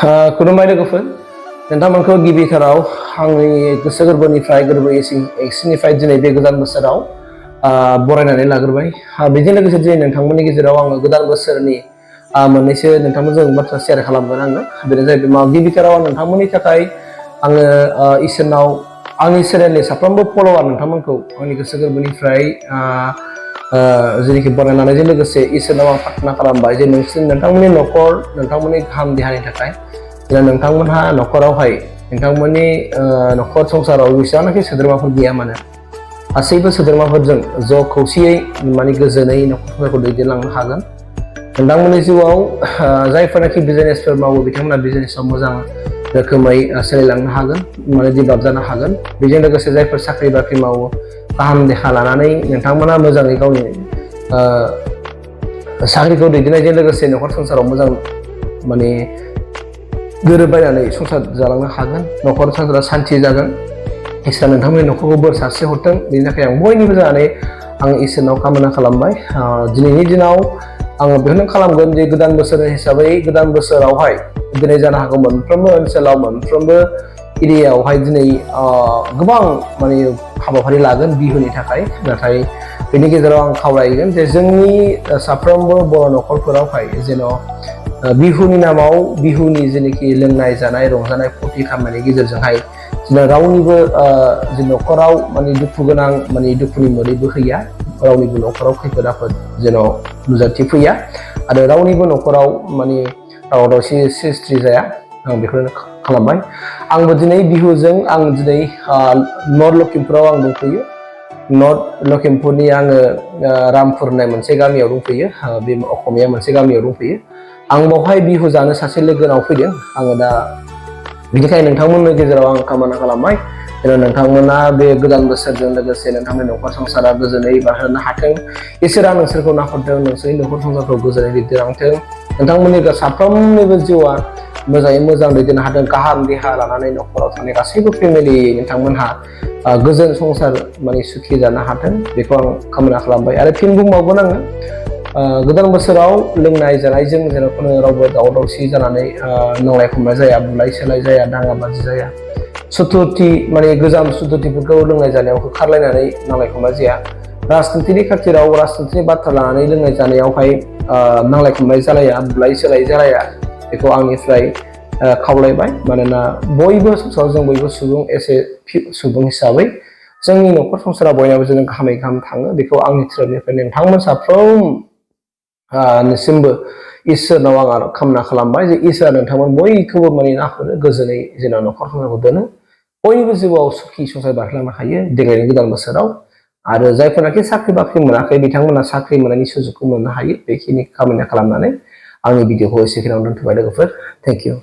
खुलुमबाय लोगोफोर नोंथांमोनखौ गिबिथाराव आंनि गोसो गोरबोनिफ्राय गोरबो एक्सनिफ्राय दिनै बे गोदान बोसोराव बरायनानै लाग्रोबाय बेजों लोगोसे दिनै नोंथांमोननि गेजेराव आङो गोदान बोसोरनि मोननैसो नोंथांमोनजों बाथ्रा शेयार खालामगोन आङो बेनो जाहैबाय मा गिबिथाराव नोंथांमोननि थाखाय आङो इसोरनाव आंनि चेनेलनि साफ्रोमबो फलोवार नोंथांमोनखौ आंनि गोसो गोरबोनिफ्राय जेनेखि बरायनायजों लोगोसे इसोरनाव आं प्रार्थना खालामबाय जे नोंथांमोननि न'खर नोंथांमोननि गाहाम देहानि थाखाय नोंथांमोनहा न'खरावहाय नोंथांमोननि न'खर संसाराव जेसेबांनाखि सोद्रोमाफोर गैया मानो गासैबो सोद्रोमाफोरजों ज' खौसेयै माने गोजोनै न'खरफोरखौ दैदेनलांनो हागोन नोंथांमोननि जिउआव जायफोरनाखि बिजनेसफोर मावो बिथांमोना बिजनेसाव मोजां रोखोमै सोलिलांनो हागोन माने डेभेलप जानो हागोन बेजों लोगोसे जायफोर साख्रि बाख्रि मावो गाहाम देहा लानानै नोंथांमोना मोजाङै गावनि साख्रिखौ दैदेननायजों लोगोसे न'खर संसाराव मोजां माने गोरोबलायनानै संसार जालांनो हागोन न'खर संसारा सान्थि जागोन इसोरा नोंथांमोननि न'खरखौ बोर सारस्रि हरथों बेनि थाखाय आं बयनिबो जानानै आं इसोरनाव कामना खालामबाय दिनैनि दिनाव आङो बेखौनो खालामगोन जे गोदान बोसोर हिसाबै गोदान बोसोरावहाय दिनै जानो हागौ मोनफ्रोमबो ओनसोलाव मोनफ्रोमबो एरियायावहाय दिनै गोबां माने हाबाफारि लागोन बिहुनि थाखाय नाथाय बेनि गेजेराव आं खावलायगोन जे जोंनि साफ्रोमबो बर' न'खरफोरावहाय जेन' बिहुनि नामाव बिहुनि जेनेखि लोंनाय जानाय रंजानाय फुरथि खालामनायनि गेजेरजोंहाय जेन' रावनिबो न'खराव माने दुखु गोनां माने दुखुनि मोदै बोहैया रावनिबो न'खराव खैफोद आफोद जेन' नुजाथिफैया आरो रावनिबो न'खराव माने दावराव दावसि सृष्टि जाया आं बेखौनो खालामबाय आंबो दिनै बिहुजों आं दिनै नर्थ लखिमपुराव आं दंफैयो नर्थ लखिमपुरनि आङो रामपुर होननाय मोनसे गामियाव दंफैयो बे असमिया मोनसे गामियाव दंफैयो आं बावहाय बिहु जानो सासे लोगोनाव फैदों आङो दा बेनिखायनो नोंथांमोननि गेजेराव आं कामना खालामबाय जेन' नोंथांमोना बे गोदान बोसोरजों लोगोसे नोंथांमोननि न'खर संसारा गोजोनै बारहोनो हाथों इसोरा नोंसोरखौ नाहरथों नोंसोरनि न'खर संसारखौ गोजोनै दैदेनलांथों नोंथांमोननि साफ्रोमनिबो जिउआ मोजाङै मोजां दैदेननो हाथों गाहाम देहा लानानै न'खराव थानाय गासैबो फेमिलि नोंथांमोनहा गोजोन संसार माने सुखि जानो हाथों बेखौ आं कामना खालामबाय आरो फिन बुंबावगोन आङो गोदान बोसोराव लोंनाय जानायजों जेन'खौनो रावबो दावराव दावसि जानानै नांलाय खमलाय जाया बुलाय सोलाय जाया दाङाबाजि जाया सुथुरथि माने गोजाम सुथुरथिफोरखौ लोंनाय जानायाव होखारलायनानै नांलाय खमलाय जाया राजनितिनि खाथिराव राजनितिनि बाथ्रा लानानै लोंनाय जानायावहाय नांलाय खमलाय जालाया बुलाय सोलाय जालाया बेखौ आंनिफ्राय खावलायबाय मानोना बयबो संसाराव जों बयबो सुबुं एसे सुबुं हिसाबै जोंनि न'खर संसारा बयनाबो जों गाहामै गाहाम थाङो बेखौ आंनि थोरफनिफ्राय नोंथांमोन साफ्रोम निसिमबो इसोरनाव आं कामना खालामबाय जे इसोरा नोंथांमोन बयखौबो माने नाहरो गोजोनै जेन' न'खर संसारखौ दोनो बयनिबो जिउआव सुखि संसार बारहोलांनो हायो देग्लायनि गोदान बोसोराव आरो जायफोरनाखि साख्रि बाख्रि मोनाखै बिथांमोना साख्रि मोननायनि सुजुगखौ मोननो हायो बेखिनि खामानि खालामनानै आंनि भिडिअखौ एसेखिनियावनो दोनथ'बाय लोगोफोर थेंक इउ